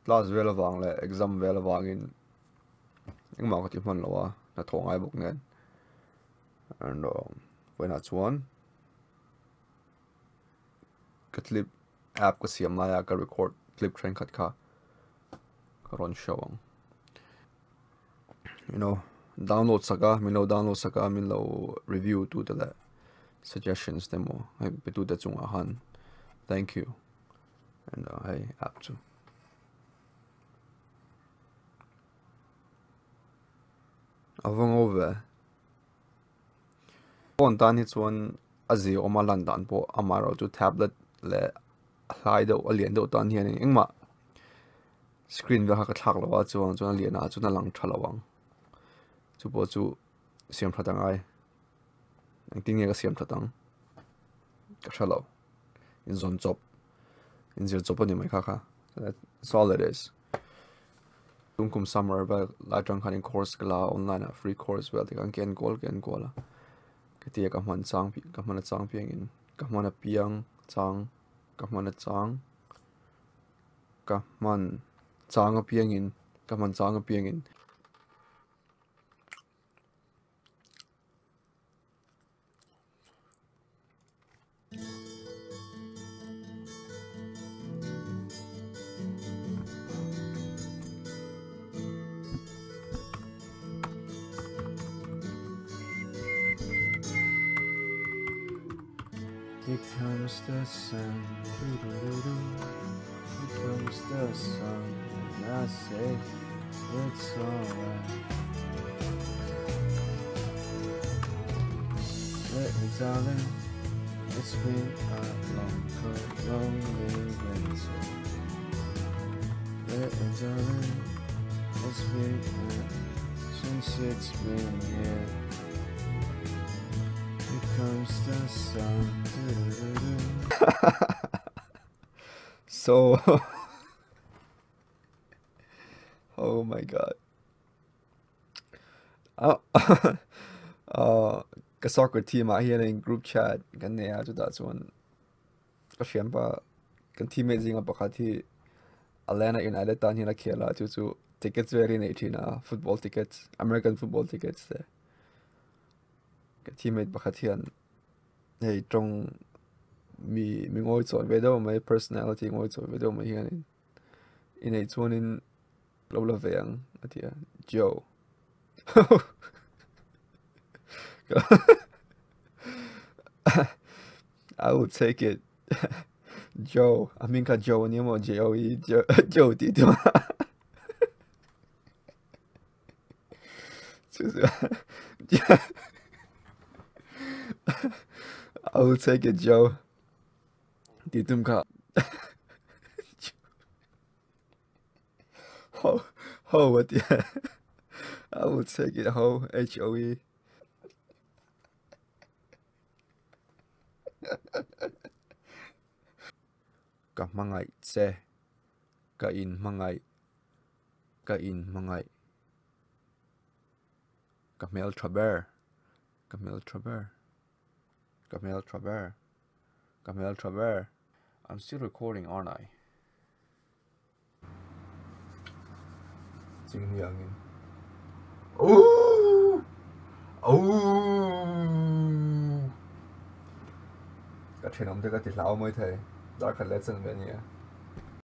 Class vel avang leh exam vel avangin engmah ka ti hman lo a, hnathawh ngai bawk nen. And vawiinah chuan ka clip app ka siam laia ka record clip thenkhat kha ka rawn show ang. You know download sak a min lo download sak a min lo review tu te leh suggestions te emaw hei pe tu te chungah khan thank you and hei app chu. A va ngo ve. Phone tan hi chuan a zia awm a lan dan pawh amaherawh chu tablet leh a hlai deuh a lian deuh tan hian engmah screen vel kha ka thlak lo a chuan chuan a lian ah chuan a lang tha lo ang chu pawh chu siam that a ngai engtin nge ka siam that ang ka hre lo inzawn chawp inzir chawp a ni mai kha kha that's all it is. Tunkum summer vel lai tang khanin course ka la a online ah free course vel te khan ka en kual ka en kual a ka tia ka hman chang ka hman a chang piangin ka hman a piang chang ka hman a chang ka hman chang apiangin ka hman chang apiangin. Here comes the sun, doo-doo-doo-doo. Here comes the sun, and I say it's alright. Little darling, it's been a long, cold, lonely winter. Little darling, it's been a, since it's been here. Here comes the sun. So, oh my god. Uh, uh, ka soccer team ah hian group chat kan nei a chutah chuan ka hriampa kan teammate zinga pakhat hi Atlanta United tan hian a khel a chu chu tickets vel hi nei thin a football tickets American football tickets te ka teammate pakhat hian hei tawng mi mi ngawi chawi ve deuh mai personality ngawi chawi ve deuh mai hianin i neih chuanin lo la ve ang a ti a Joe I will take it Joe a hming kha Joe a nia maw J O E Joe tih chu I will take it Joe tih tum kha Ho ho a ti a I will take it ho H O E Ka hmangaih che ka in hmangaih ka in hmangaih ka hmel tha ber ka hmel tha ber ka hmel tha ber ka hmel tha ber I'm still recording aren't I? Chingni angin Ooh! Ooh! Ka thenawm te ka ti hlau mai thei. Darkhat leh chan ve ania.